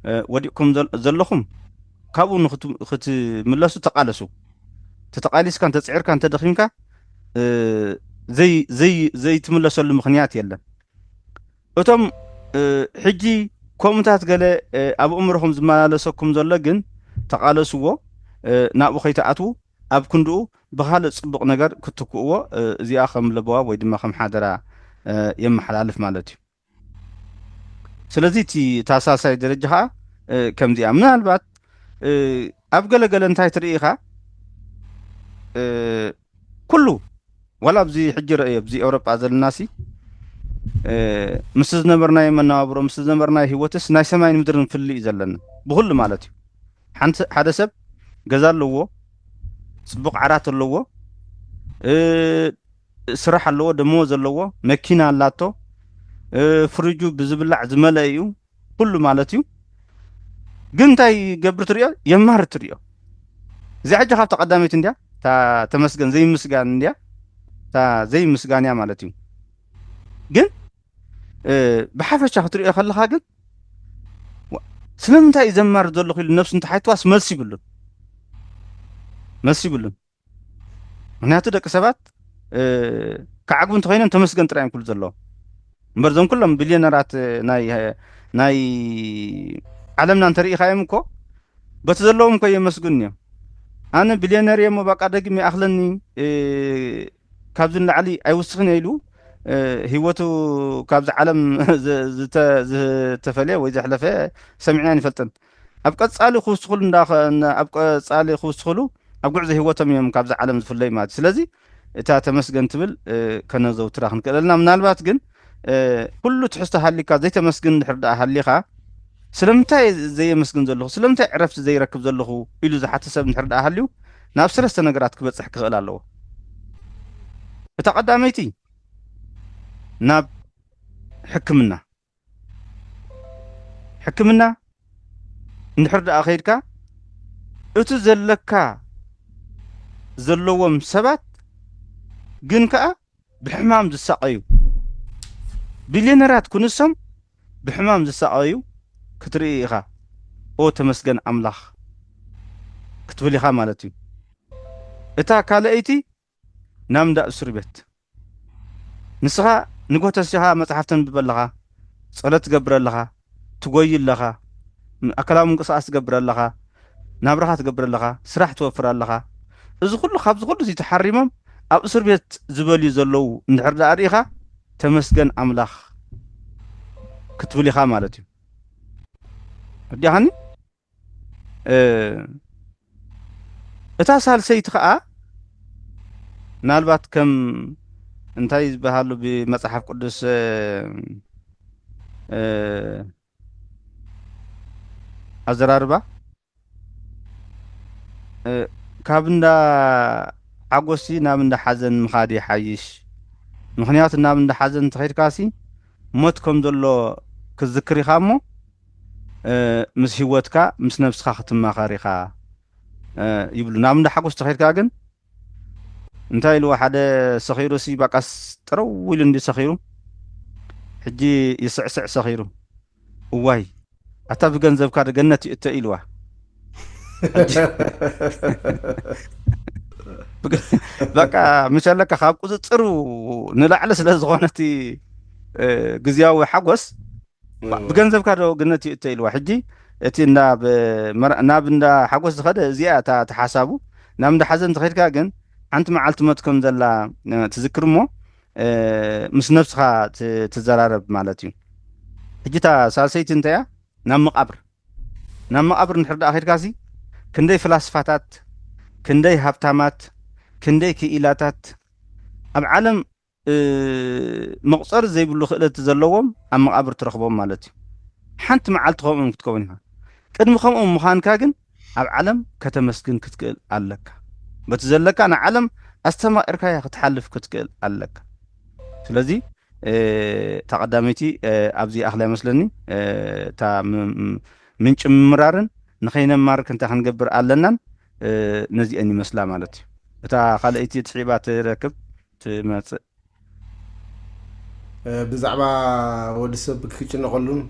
እ፣ ወዲቕኩም ዘል-፣ ዘለኹም፣ ካብኡ ንኽት-፣ ክትምለሱ ተቓለሱ። ተተቓሊስካ፣ እንተጽዒርካ፣ እንተደኺምካ፣ እ፣ ዘይ-፣ ዘይ-፣ ዘይትምለሰሉ ምኽንያት የለን። እቶም፣ እ፣ ሕጂ ከምኡታት ገለ፣ እ፣ ኣብ ኣእምሮኹም ዝመላለሰኩም ዘሎ ግን ተቓለስዎ፣ እ፣ ናብኡ ከይትኣትዉ፣ ኣብ ክንድኡ ብኻልእ ጽቡቕ ነገር ክትክእዎ፣ እ፣ እዚኣ ከም ለበዋ ወይ ድማ ከም ሓደራ፣ እ፣ የመሓላልፍ ማለት እዩ። ስለዚ እቲ፣ እታ ሳልሳይ ደረጃ ኸኣ፣ እ፣ ከምዚኣ ምናልባት፣ እ፣ ኣብ ገለ ገለ እንታይ ትርኢ ኢኻ፣ እ፣ ኩሉ ዋላ ኣብዚ ሕጂ ረእዮ፣ ኣብዚ ኤውሮጳ ዘለናሲ፣ እ፣ ምስ ዝነበርናዮ መነባብሮ፣ ምስ ዝነበርናዮ ህይወትስ ናይ ሰማይን ምድርን ፍልልይ እዩ ዘለና። ብኹሉ ማለት እዩ። ሓንቲ፣ ሓደ ሰብ ገዛ ኣለዎ፣ ጽቡቕ ዓራት ኣለዎ፣ እ፣ ስራሕ ኣለዎ፣ ደመወዝ ኣለዎ፣ መኪና ኣላቶ፣ እ፣ ፍሪጁ ብዝብላዕ ዝመልአ እዩ፣ ኩሉ ማለት እዩ። ግን እንታይ ይገብር ትሪኦ? የማርር ትሪኦ። እዚኣ ሕጂ ካብታ ቀዳመይቲ እንድያ፣ እታ ተመስገን ዘይምስጋን እንድያ፣ እታ ዘይምስጋን እያ ማለት እዩ። ግን፣ እ፣ ብሓፈሻ ክትሪኦ ከለኻ ግን፣ ዋ-፣ ስለምንታይ እዩ ዘማርር ዘለኹ ኢሉ ነብሱ እንተሓትዋስ መልሲ ይብሉን። መልሲ ይብሉን። ምኽንያቱ ደቂ ሰባት፣ እ፣ ክዓግቡ እንተኾይኖም ተመስገን ጥራይ እዮም ክብሉ ዘለዎም። እምበር እዞም ኩሎም ቢልዮነራት ናይ፣ ናይ ዓለምና እንተሪኢኻዮም እኮ በቲ ዘለዎም እኮ የመስግኑ እዮም። ኣነ ቢልዮነር እየ እሞ በቃ ደግም ይኣኽለኒ፣ እ፣ ካብዚ ንላዕሊ ኣይውስኽን እየ ኢሉ፣ እ፣ ህይወቱ ካብዚ ዓለም ዝ-፣ ዝተ-፣ ዝተፈልየ ወይ ዘሕለፈ ሰሚዕና ኣይንፈልጥን። ኣብ ቀጻሊ ክውስኽሉ እንዳ-፣ ኣብ ቀጻሊ ክውስኽሉ ኣብ ጉዕዞ ህይወቶም እዮም ካብዚ ዓለም ዝፍለዩ ማለት እዩ። ስለዚ እታ ተመስገን ትብል፣ እ፣ ከነዘውትራ ክንክእል ኣለና። ምናልባት ግን፣ እ፣ ኩሉ ትሕዝቶ ሃሊካ ዘይተመስግን እንድሕር ደኣ ሃሊኻ፣ ስለምንታይ ዘየመስግን ዘለኹ፣ ስለምንታይ ዕረፍቲ ዘይረክብ ዘለኹ ኢሉ ዝሓተ ሰብ እንድሕር ደኣ ሃልዩ፣ ናብ ሰለስተ ነገራት ክበጽሕ ክኽእል ኣለዎ። እታ ቀዳመይቲ ናብ ሕክምና። ሕክምና እንድሕር ደኣ ከይድካ፣ እቲ ዘለካ ዘለዎም ሰባት ግን ከኣ ብሕማም ዝሳቐዩ፣ ቢልዮነራት ክንሶም ብሕማም ዝሳቐዩ ክትርኢ ኢኻ። ኦ ተመስገን ኣምላኽ ክትብል ኢኻ ማለት እዩ። እታ ካልኣይቲ ናብ እንዳ እስር ቤት። ንስኻ ንጎ ተሲኻ መጽሓፍ ተንብብ ኣለኻ፣ ጸሎት ትገብር ኣለኻ፣ ትጎይ ኣለኻ፣ ም-፣ ኣካላዊ ምንቅስቓስ ትገብር ኣለኻ፣ ናብራኻ ትገብር ኣለኻ፣ ስራሕ ትወፍር ኣለኻ። እዚ ኩሉ፣ ካብዚ ኩሉ እዚ ተሓሪሞም ኣብ እስር ቤት ዝበልዩ ዘለዉ እንድሕር ደኣ ርኢኻ፣ ተመስገን ኣምላኽ ክትብል ኢኻ ማለት እዩ። ወዲኣኻኒ? እ፣ እታ ሳልሰይቲ ኸኣ ምናልባት ከም እንታይ ዝበሃሉ ብመጽሓፍ ቅዱስ፣ እ፣ እ፣ ኣዘራርባ፣ እ፣ ካብ እንዳ ሓጎሲ ናብ እንዳ ሓዘን ምኻድ ይሓይሽ። ምኽንያቱ ናብ እንዳ ሓዘን እንተኸይድካሲ ሞት ከም ዘሎ ክትዝክር ኢኻ እሞ፣ እ፣ ምስ ህይወትካ፣ ምስ ነብስኻ ክትማኸር ኢኻ፣ እ፣ ይብሉ። ናብ እንዳ ሓጎስ ተኸድካ ግን እንታይ ኢልዎ? ሓደ ሰኺሩ ሲ ባቃስ ጥረው ኢሉ እንዲ ሰኺሩ፣ ሕጂ ይስዕስዕ ሰኺሩ። እዋይ፣ ኣታ ብገንዘብካ ዶ ገነት ይእተ ኢልዋ። ሕጂ በቃ፣ ምሸለካ ካብ ቁፅፅሩ ንላዕሊ ስለ ዝኾነ እቲ ግዝያዊ ሓጎስ፣ ብገንዘብካ ዶ ግነት ይእተ ኢልዋ። ሕጂ እቲ ናብ እንዳ ሓጎስ ዝኸደ እዚኣ እታ ተሓሳቡ። ናብ እንዳ ሓዘን ተኸድካ ግን ሓንቲ መዓልቲ ሞት ከም ዘላ ትዝክር እሞ፣ ምስ ነብስኻ ትዘራረብ ማለት እዩ። ሕጂ እታ ሳልሰይቲ እንተያ ናብ መቓብር ናብ መቓብር እንድሕር ደኣ ኸድካሲ፣ ክንደይ ፍላስፋታት፣ ክንደይ ሃብታማት፣ ክንደይ ክኢላታት ኣብ ዓለም መቑፀሪ ዘይብሉ ክእለት ዘለዎም ኣብ መቓብር ትረኽቦም ማለት እዩ። ሓንቲ መዓልቲ ከምኦም ክትከውን ኢኻ። ቅድሚ ከምኦም ምዃንካ ግን ኣብ ዓለም ከተመስግን ክትክእል ኣለካ። በቲ ዘለካ ንዓለም ኣስተማቒርካያ ክትሓልፍ ክትክእል ኣለካ። ስለዚ እታ ቀዳመይቲ ኣብዚ ኣኽላ ይመስለኒ። እታ ምንጭ ምምራርን ንኸይነማርክ እንታይ ክንገብር ኣለናን ነዚአን ይመስላ ማለት እዩ። እታ ካልኣይቲ ትሒባ ትረክብ ትመፅእ። ብዛዕባ ወዲ ሰብ ክጭነቐሉን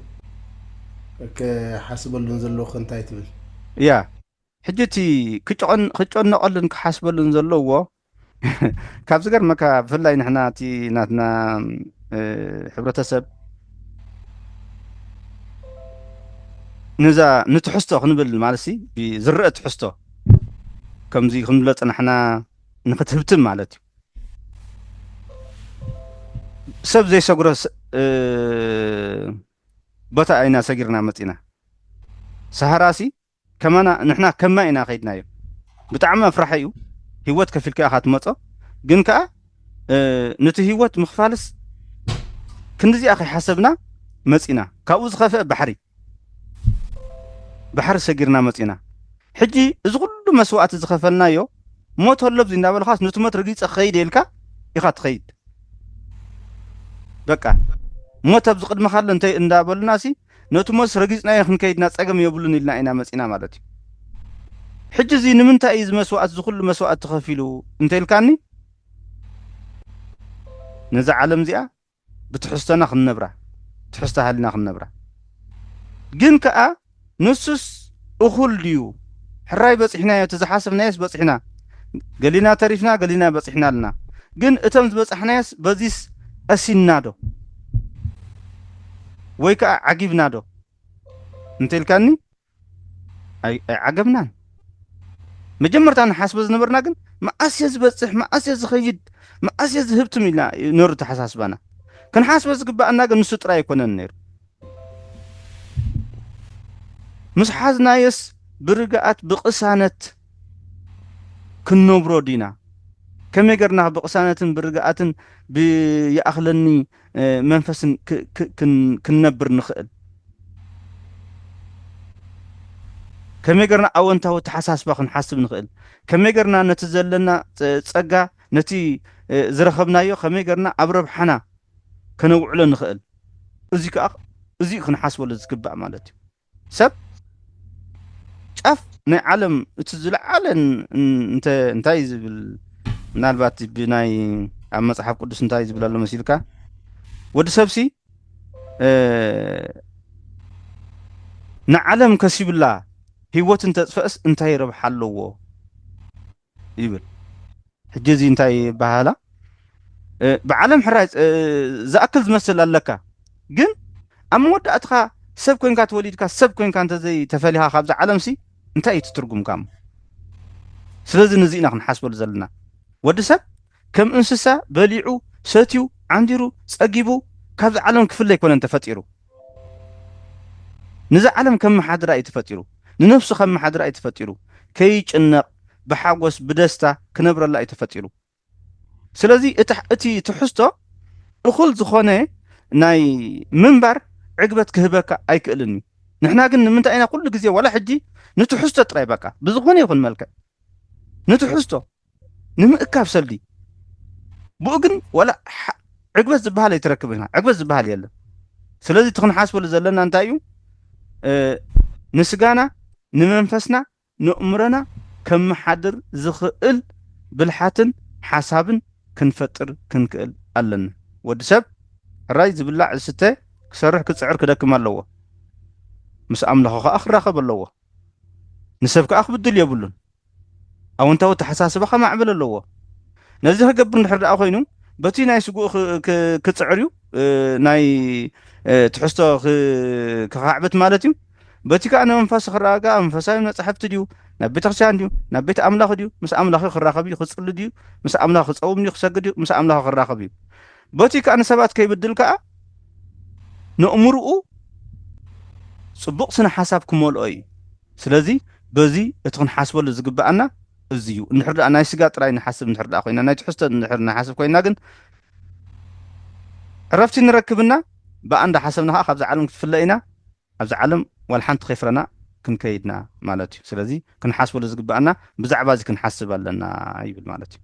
ክሓስበሉን ዘለዎ እንታይ ትብል? ያ ሕጂ እቲ ክጨነቐሉን ክሓስበሉን ዘለዎ ካብ ዝገርመካ፣ ብፍላይ ንሕና እቲ ናትና ሕብረተሰብ ንዛ ንትሕዝቶ ክንብል ማለት ሲ ዝረአ ትሕዝቶ ከምዚ ክንብሎ ፅናሕና ንክትህብትም ማለት እዩ። ሰብ ዘይሰግሮ ቦታ ኢና ሰጊርና መፂና። ሰሃራ ሲ ከማና ንሕና ከማ ኢና ከይድናዮ። ብጣዕሚ ኣፍራሒ እዩ። ህይወት ከፊልካ ኢኻ ትመጾ። ግን ከኣ ነቲ ህይወት ምኽፋልስ ክንዲዚኣ ከይሓሰብና መጺና። ካብኡ ዝኸፍአ ባሕሪ ባሕሪ ሰጊርና መጺና። ሕጂ እዚ ኩሉ መስዋእቲ ዝኸፈልናዮ ሞት ኣሎ ኣብዚ እንዳበልኻስ ነቲ ሞት ረጊጸ ክኸይድ ኢልካ ኢኻ ትኸይድ። በቃ ሞት ኣብዚ ቅድመኻ ኣሎ እንታይ እንዳበሉና ሲ ነቲ ሞትስ ረጊጽናዮ ክንከይድና ጸገም የብሉን ኢልና ኢና መጺና ማለት እዩ። ሕጂ እዚ ንምንታይ እዩ እዚ መስዋእቲ እዚ ኩሉ መስዋእቲ ተኸፊሉ እንተልካኒ ነዛ ዓለም እዚኣ ብትሕዝቶና ክንነብራ ትሕዝቶ ሃልና ክንነብራ ግን ከኣ ንሱስ እኹል ድዩ? ሕራይ በጺሕናዮ፣ እቲ ዝሓሰብናዮስ በጺሕና። ገሊና ተሪፍና፣ ገሊና በጺሕና ኣለና። ግን እቶም ዝበጻሕናዮስ በዚስ ቀሲንና ዶ? ወይ ከኣ ዓጊብና ዶ? እንተልካኒ ኣይዓገብናን። መጀመርታ ንሓስበ ዝነበርና ግን መኣስየ ዝበጽሕ፣ መኣስየ ዝኸይድ፣ መኣስየ ዝህብትም ኢልና ነሩ ተሓሳስባና። ክንሓስበ ዝግባኣና ግን ንሱ ጥራይ ኣይኮነን ነይሩ። ምስ ሓዝናዮስ ብርግኣት ብቕሳነት ክንነብሮ ዲና? ከመይ ገርና ብቕሳነትን ብርግኣትን ብይኣኽለኒ መንፈስን ክንነብር ንኽእል? ከመይ ገርና ኣወንታዊ ተሓሳስባ ክንሓስብ ንኽእል? ከመይ ገርና ነቲ ዘለና ጸጋ፣ ነቲ ዝረኸብናዮ ከመይ ገርና ኣብ ረብሓና ከነውዕሎ ንኽእል? እዚ ከዓ እዚ ክንሓስበሉ ዝግባእ ማለት እዩ። ሰብ ጫፍ ናይ ዓለም እቲ ዝለዓለ እንታይ ዝብል ምናልባት ብናይ ኣብ መፅሓፍ ቅዱስ እንታይ ዝብል ኣሎ መሲልካ ወዲ ሰብሲ ንዓለም ከሲብላ ህይወት እንተፅፈእስ እንታይ ረብሓ ኣለዎ ይብል። ሕጂ እዚ እንታይ ይበሃላ ብዓለም ሕራይ ዝኣክል ዝመስል ኣለካ ግን ኣብ መወዳእትኻ ሰብ ኮንካ ተወሊድካ ሰብ ኮንካ እንተዘይ ተፈሊኻ ካብዛ ዓለምሲ እንታይ እዩ ትርጉምካ እሞ? ስለዚ ነዚ ኢና ክንሓስበሉ ዘለና። ወዲ ሰብ ከም እንስሳ በሊዑ ሰትዩ ዓንዲሩ ጸጊቡ ካብዚ ዓለም ክፍለ ኣይኮነን ተፈጢሩ። ነዚ ዓለም ከም መሓድራ እዩ ተፈጢሩ። ንነፍሱ ከም መሓድራ እዩ ተፈጢሩ። ከይጭነቕ ብሓጎስ ብደስታ ክነብረላ እዩ ተፈጢሩ። ስለዚ እቲ ትሕዝቶ እኹል ዝኾነ ናይ ምንባር ዕግበት ክህበካ ኣይክእልን እዩ። ንሕና ግን ንምንታይ ኢና ኩሉ ግዜ ዋላ ሕጂ ንትሕዝቶ ጥራይ በቃ ብዝኾነ ይኹን መልክዕ ንትሕዝቶ ንምእካብ ሰልዲ ብኡ ግን ዋላ ዕግበት ዝበሃል ኣይትረክብ ኢና። ዕግበት ዝበሃል የለን። ስለዚ እቲ ክንሓስበሉ ዘለና እንታይ እዩ? ንስጋና ንመንፈስና ንእምሮና ከመሓድር ዝኽእል ብልሓትን ሓሳብን ክንፈጥር ክንክእል ኣለና። ወዲ ሰብ ሕራይ ዝብላዕ ዝስተ ክሰርሕ ክፅዕር ክደክም ኣለዎ። ምስ ኣምላኹ ከዓ ክራኸብ ኣለዎ። ንሰብ ከዓ ክብድል የብሉን። ኣወንታዊ ኣተሓሳስባ ከማዕብል ኣለዎ። ነዚ ክገብር እንድሕር ደኣ ኮይኑ በቲ ናይ ስጉኡ ክፅዕር እዩ፣ ናይ ትሕዝቶ ክኻዕብት ማለት እዩ። በቲ ከዓ ንመንፈስ ክረጋጋ መንፈሳዊ መፃሕፍቲ ድዩ፣ ናብ ቤተክርስትያን ድዩ፣ ናብ ቤት ኣምላኽ ድዩ፣ ምስ ኣምላኽ ክራኸብ እዩ፣ ክፅሊ ድዩ፣ ምስ ኣምላኽ ክፀውም ድዩ፣ ክሰግድ እዩ፣ ምስ ኣምላኽ ክራኸብ እዩ። በቲ ከዓ ንሰባት ከይብድል ከዓ ንእምርኡ ፅቡቕ ስነ ሓሳብ ክመልኦ እዩ። ስለዚ በዚ እቲ ክንሓስበሉ ዝግብኣና እዚ እዩ። እንድሕር ደኣ ናይ ስጋ ጥራይ ንሓስብ እንድሕር ደኣ ኮይና፣ ናይ ትሕዝቶ እንድሕር ንሓስብ ኮይና ግን ዕረፍቲ ንረክብና፣ ብኣንዳ ሓሰብና ከዓ ካብዚ ዓለም ክትፍለ ኢና። ኣብዚ ዓለም ዋላ ሓንቲ ከይፍረና ክንከይድና ማለት እዩ። ስለዚ ክንሓስበሉ ዝግብኣና ብዛዕባ እዚ ክንሓስብ ኣለና ይብል ማለት እዩ።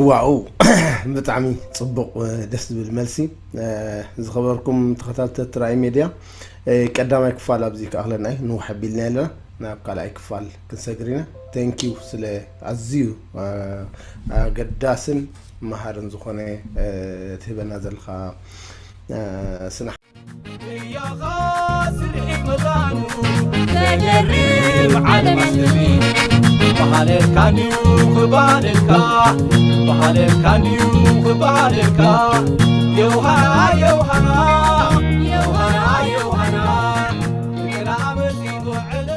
ዋው ብጣዕሚ ፅቡቅ ደስ ዝብል መልሲ። ዝኸበርኩም ተኸታተልቲ ራእይ ሜድያ ቀዳማይ ክፋል ኣብዚ ክኣኽለና እዩ። ንውሕ ኣቢልና ኣለና ናብ ካልኣይ ክፋል ክንሰግር ኢና። ቴንኪዩ ስለ ኣዝዩ ኣገዳስን መሃርን ዝኾነ ትህበና ዘለኻ ስና እያኻ ስርሒት መዛኑ ዘገርም ዓለም ኣስገቢ ባህለልካንዩ ክባህለልካ ባህለልካንዩ ክባህለልካ የውሃና የውሃና የውሃና የውሃና ገና መጺኡ ዕለ